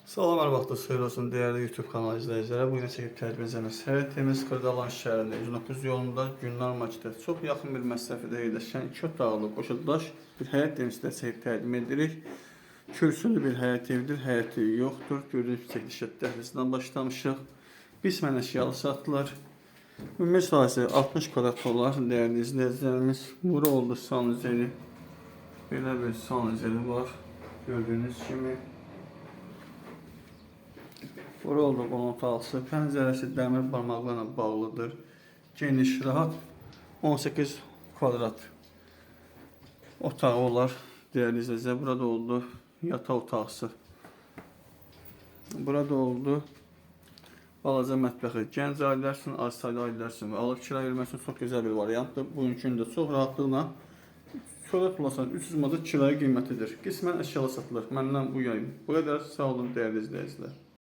Salam, hər vaxtınız xeyir olsun dəyərli YouTube kanalı izləyicilərə. Bu gün çəkib təqdim edəcəyimiz həyətimiz Xırdalan şəhərində 109 yolunda Gülnar marketə çox yaxın bir məsafədə yerləşən iki otaqlı qoşa daş bir həyət evini sizə çəkib təqdim edirik. Kürsülü bir həyət evidir, həyəti yoxdur. Gördüyünüz çəkilişə dəhlizindən başlamışıq. Qismən əşyalı satılır. Ümumi sahəsi 60 kvadrat olar, dəyərli izləyicilərimiz. Bura oldu sanuzeli. Belə bir sanuzeli var. Gördüyünüz kimi. Bura oldu qonaq otaqsı. Pəncərəsi dəmir barmaqlarla bağlıdır. Geniş, rahat 18 kvadrat otağı olar. Dəyərli izləyicilər, burada oldu yataq otaqsı. Burada oldu balaca mətbəxi. Gənc ailələr üçün, az saylı ailələr üçün və alıb kirayə vermək üçün çox gözəl bir variantdır. Bugünkü gündə çox rahatlıqla kvadrat pullasın 300 manat kirayə qiymətidir. Qismən əşyalı satılır. Məndən bu yayım. Bu qədər. Sağ olun, dəyərli izləyicilər.